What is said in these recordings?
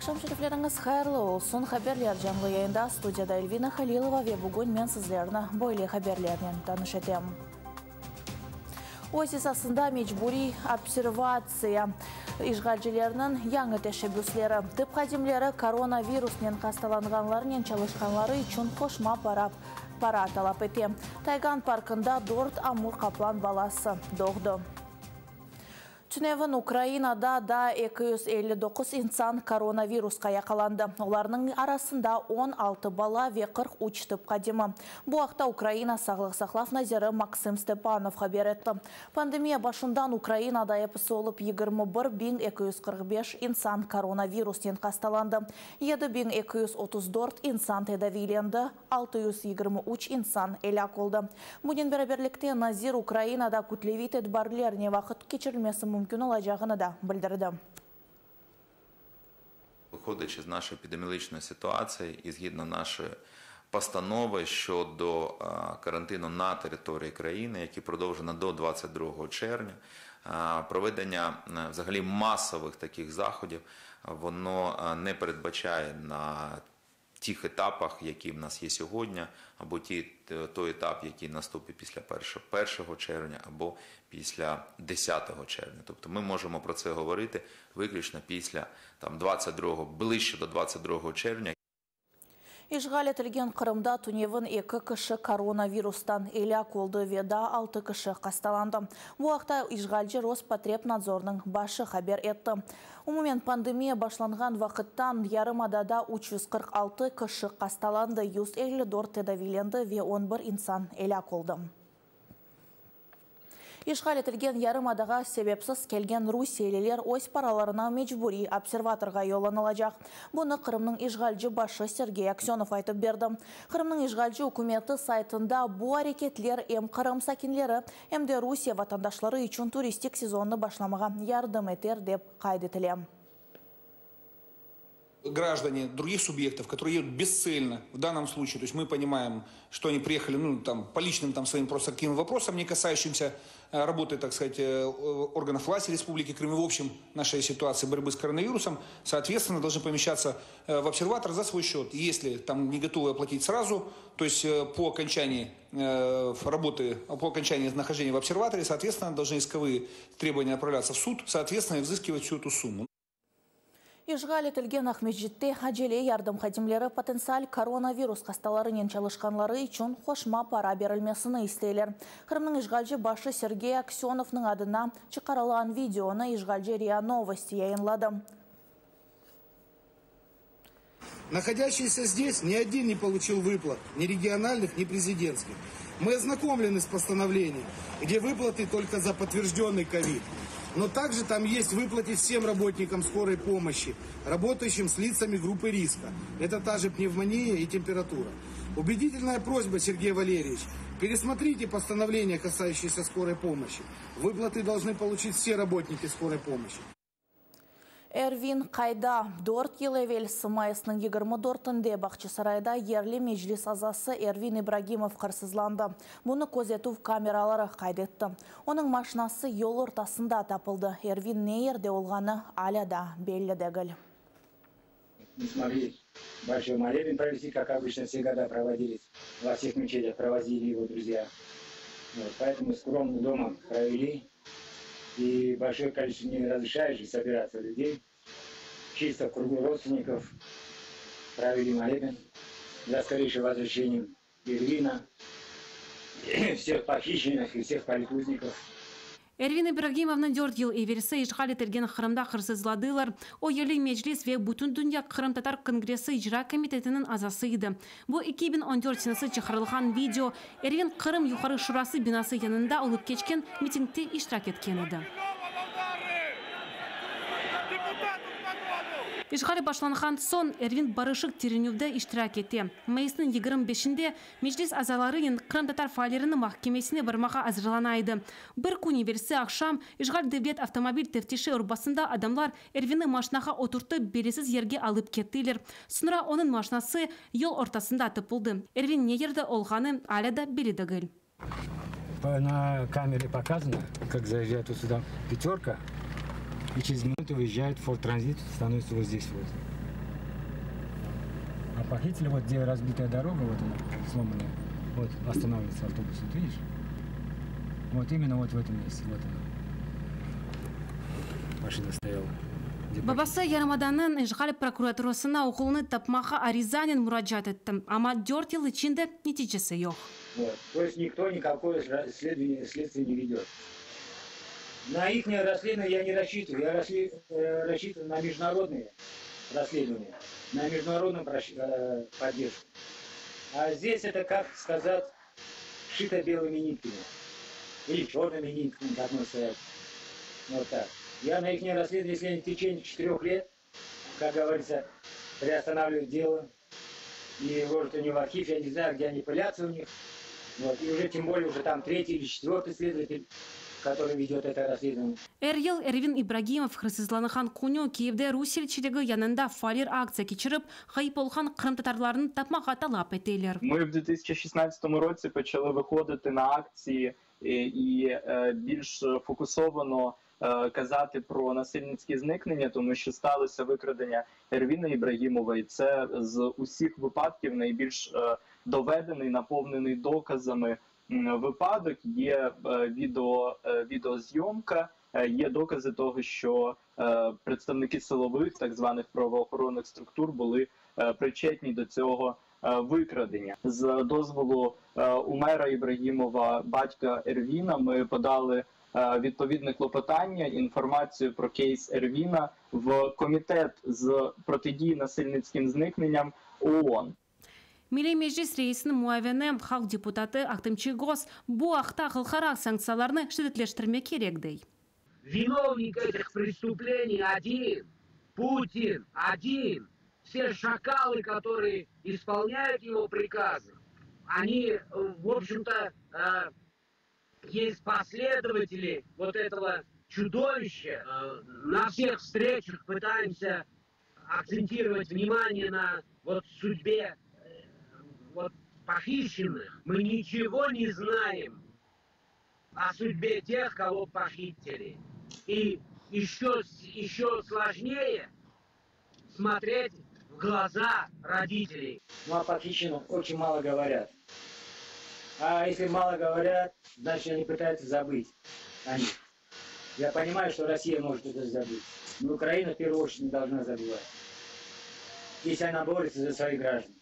Aqşam şerifleriñiz hayırlı olsun. Haberler canlı yayında, studiyada Elvina Halilova ve bugün men sizlerni böyle haberlernen tanış etem. Öz esasında mecburiy observatsiya, işğalcilerniñ yañı teşebbüsleri, tıp hadimleri koronavirusnen hastalanğanlarnen çalışqanları içün qoşma para para talap ete. Taygan parkında dört amur qaplan balası doğdı. Tünevin Ukrainada daa 259 insan koronavirusqa yaqalandı. Olarnıñ arasında 16 bala ve 43 tıp hadimi. Bu aqta Ukraina sağlıq saqlav naziri Maksım Stepanov haber etti. Pandemiya başından Ukrainada episi olıp 21 245 insan koronavirusnen hastalandı. 7234 insan tedaviylendi, 623 insan elâk oldı. Bunen beraberlikte nazir Ukrainada kütleviy tedbirler ne vaqıt keçirilmesi mümkün olacağını da bildirdi. Виходячи з нашої епідеміологічної ситуації і згідно нашої постанови щодо е, карантину на території країни, який продовжено до 22 червня, е, проведення е, взагалі масових таких заходів воно е, не передбачає на тих етапах, які в нас є сьогодні, або ті, той етап, який наступить після 1, 1 червня, або після 10 червня. Тобто ми можемо про це говорити виключно після там, 22, ближче до 22 червня. İşğal etilgen Qırımda tünevin eki kişi koronavirustan elâk oldı ve daa altı kişi hastalandı. Bu aqta işğalci Rospotrebnadzornıñ başı haber etti. Umumen pandemiya başlanğan vaqıttan yarımadada 346 kişi hastalandı, 154 tedaviylendi ve 11 insan elâk oldı. İşğal etilgen yarımadağa sebepsiz kelgen rusiyeliler öz paralarına mecburiy observatorğa yollanılacaq. Bunı Qırımnıñ işğalci başı Sergey Aksenov aytıp berdi. Qırımnıñ işğalci ükümeti saytında bu areketler em Qırım sakinleri, em de Rusiye vatandaşları içün turistik sezonnı başlamağa yardım eter dep qayd etile. Граждане других субъектов, которые едут бесцельно, в данном случае, то есть мы понимаем, что они приехали, ну, там, по личным там, своим просто каким вопросам, не касающимся работы, так сказать, органов власти Республики Крым и в общем нашей ситуации борьбы с коронавирусом, соответственно, должны помещаться в обсерватор за свой счет. Если там не готовы оплатить сразу, то есть по окончании работы, по окончании нахождения в обсерваторе, соответственно, должны исковые требования направляться в суд, соответственно, и взыскивать всю эту сумму. İşğal etilgen Aqmescitte acele yardım hadimleri potentsial koronavirus hastalarınen çalışqanları içün qoşma para berilmesini isteyler. Qırımnıñ işğalci başı Sergey Aksenovnıñ adına çıqarılğan videonı işğalci RIA Novosti yayınladı. Находящиеся здесь ни один не получил выплат, ни региональных, ни президентских. Мы ознакомлены с постановлением, где выплаты только за подтвержденный ковид. Но также там есть выплаты всем работникам скорой помощи, работающим с лицами группы риска. Это та же пневмония и температура. Убедительная просьба, Сергей Валерьевич, пересмотрите постановление, касающееся скорой помощи. Выплаты должны получить все работники скорой помощи. Ervin qayda? 4 yıl evelsi mayısnıñ 24-inde Bağçasarayda yerli meclis azası Ervin İbragimov hırsızlandı. Bunı közetüv kameraları qayd etti. Onıñ maşinası yol ortasında tapıldı. Ervin ne yerde olğanı alâ da belli degil. Не смогли большой молебен провести, как обычно все года проводились. Во всех мечетях провозили его друзья. Вот, поэтому скромно дома провели. И большое количество не разрешаешь же собираться людей. Чисто в кругу родственников провели молебен за скорейшее возвращение Эрвина, всех похищенных и всех политузников. Ervin İbragimovnı 4 yıl evelsi işğal etilgen Qırımda hırsızladılar. O yerli meclis ve Bütündünya Qırımtatar Kongressi icra komitetiniñ azası edi. Bu 2014 senesi çıqarılğan video Ervin Qırım Yuqarı Şurası binası yanında olıp keçken mitingde iştirak etken edi. İşğal başlanğan soñ Ervin barışıq tirenüvde iştirak etti. Mayısnıñ 25-inde meclis azalarınen qırımtatar faalleriniñ mahkemesine barmağa azırlana edi. Bir kün evelsi aqşam işğal devlet avtomobil teftişi urbasında adamlar Ervinni maşinağa oturtıp belgisiz yerge alıp kettiler. Soñra onıñ maşinası yol ortasında tapıldı. Ervin ne yerde olğanı alâ da belli degil. На камере показано, как заезжает вот сюда пятерка, и через минуту выезжает Ford Transit, становится вот здесь вот. Похитили, вот где разбитая дорога, вот она, сломанная. Вот останавливается автобус, вот видишь? Вот именно вот в этом месте, вот она. Машина стояла. Babası yarımadanıñ işğal prokuraturasına oğlunı tapmağa arizanen muracaat etti, amma 4 yıl içinde neticesi yoq. Вот. То есть никто никакое расследование, следствие не ведет. На их расследование я не рассчитываю. Я рассчитываю на международные расследования, на международную поддержку. А здесь это, как сказать, шито белыми нитками. Или черными нитками, как мы сказать. Вот так. Я на их расследование, если они в течение 4 лет, как говорится, приостанавливают дело, и ложат они в архив, я не знаю, где они пылятся у них. Вот. И уже тем более уже там третий или четвертый следователь, который ведет это расследование. Er yıl Ervin İbragimov hırsızlanğan künü Kiyevde Rusiye elçiligi yanında faaller aktsiya keçirip, ğayıp olğan qırımtatarlarnı tapmağa talap eteler. Ми в 2016 році почали виходити на акції і більш фокусовано казати про насильницькі зникнення, тому що сталося викрадення Ервіна Ібрагімова, і це з усіх випадків найбільш доведений, наповнений доказами випадок. Є відеозйомка, є докази того, що представники силових, так званих правоохоронних структур були причетні до цього викрадення. З дозволу Умера Ібрагімова, батька Ервіна, ми подали відповідне клопотання, інформацію про кейс Ервіна в Комітет з протидії насильницьким зникненням ООН. Milliy Meclis reisiniñ muavini, halq deputatı Ahtem Çiygoz bu aqta halqara sanktsiyalarnı şiddetleştirmek kerek dey. Виновник этих преступлений один. Путин один. Все шакалы, которые исполняют его приказы, они, в общем-то, есть последователи вот этого чудовища. На всех встречах пытаемся акцентировать внимание на вот судьбе вот похищенных. Мы ничего не знаем о судьбе тех, кого похитили. И еще сложнее смотреть в глаза родителей. Ну, о похищенных очень мало говорят. А если мало говорят, значит, они пытаются забыть о них. Я понимаю, что Россия может это забыть, но Украина в первую очередь не должна забывать, если она борется за своих граждан.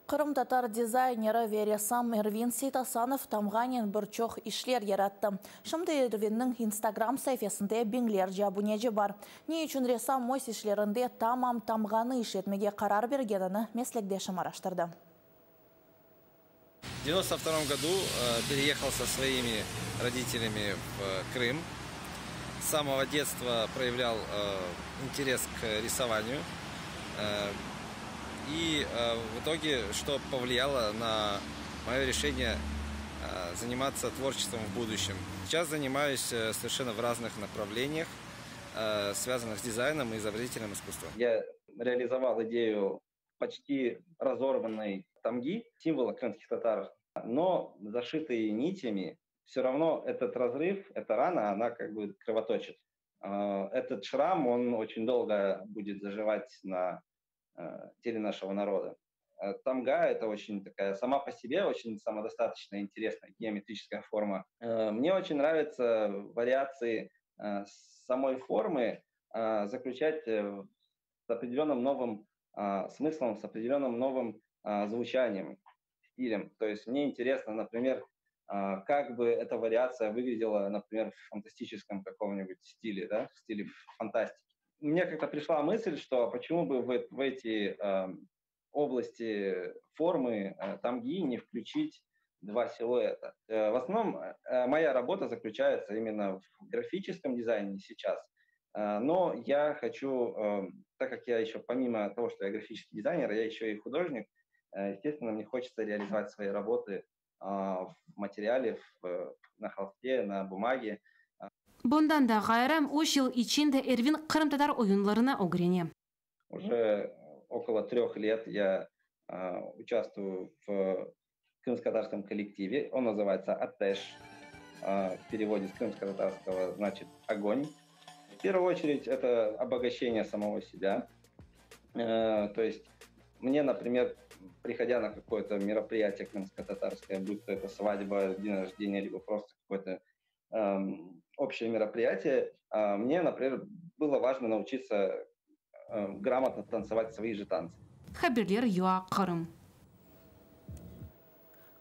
Qırımtatar dizayneri ve ressam Ervin Seytasanov tamğanen bir çoq işler yarattı. Şimdi Ervinniñ Instagram saifesinde biñlerce abuneci bar. Ne içün ressam öz işlerinde tamam tamğanı işletmege qarar bergenini meslekdeşim araştırdı. В 92 году переехал со своими родителями в Крым. С самого детства проявлял интерес к рисованию. И в итоге, что повлияло на мое решение заниматься творчеством в будущем. Сейчас занимаюсь совершенно в разных направлениях, связанных с дизайном и изобразительным искусством. Я реализовал идею почти разорванной тамги, символа крымских татар, но зашитые нитями, все равно этот разрыв, эта рана, она как бы кровоточит. Этот шрам, он очень долго будет заживать на теле нашего народа. Тамга — это очень такая сама по себе очень самодостаточная, интересная геометрическая форма. Мне очень нравятся вариации самой формы заключать с определенным новым смыслом, с определенным новым звучанием, стилем. То есть мне интересно, например, как бы эта вариация выглядела, например, в фантастическом каком-нибудь стиле, да, в стиле фантастики. Мне как-то пришла мысль, что почему бы в эти области формы тамги не включить два силуэта. В основном моя работа заключается именно в графическом дизайне сейчас, но я хочу, так как я еще помимо того, что я графический дизайнер, я еще и художник, естественно, мне хочется реализовать свои работы в материале, на холсте, на бумаге. Bundan da ğayrı, üç yıl içinde Ervin qırımtatar oyunlarını ögrene. Уже около 3 лет я участвую в крымско-татарском коллективе. Он называется «Атеш». В переводе с крымско-татарского значит «огонь». В первую очередь это обогащение самого себя. То есть мне, например, приходя на какое-то мероприятие крымско-татарское, будь то это свадьба, день рождения, либо просто какое-то эм, общее мероприятие, э, мне, например, было важно научиться э, грамотно танцевать свои же танцы. Haberler UA Qırım.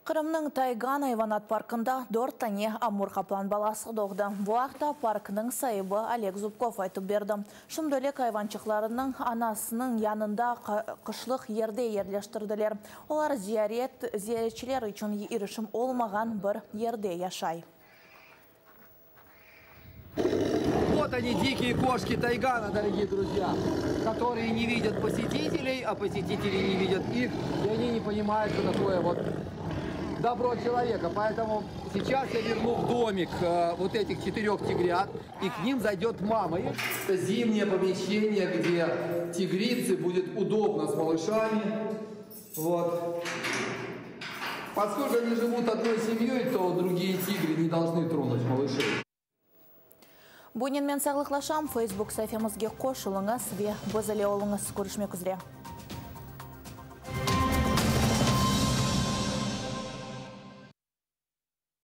Qırımnıñ Taygan ayvanat parkında dört tane amur qaplan balası doğdı. Bu aqta parknıñ saibi Oleg Zubkov aytıp berdi. Şimdilik ayvançıqlarınıñ anasınıñ yanında qışlıq yerde yerleştirdiler. Olar ziyaret, ziyaretçiler içün irişim olmağan bir yerde yaşay. Вот они, дикие кошки Тайгана, дорогие друзья, которые не видят посетителей, а посетители не видят их, и они не понимают, что такое вот добро человека. Поэтому сейчас я верну в домик э, вот этих четырех тигрят, и к ним зайдет мама. Это зимнее помещение, где тигрице будет удобно с малышами. Вот. Поскольку они живут одной семьей, то другие тигры не должны тронуть малышей. Bunen men sağlıqlaşam, Facebook saifemizge qoşulıñız ve biz ile oluñız. Körüşmek üzre.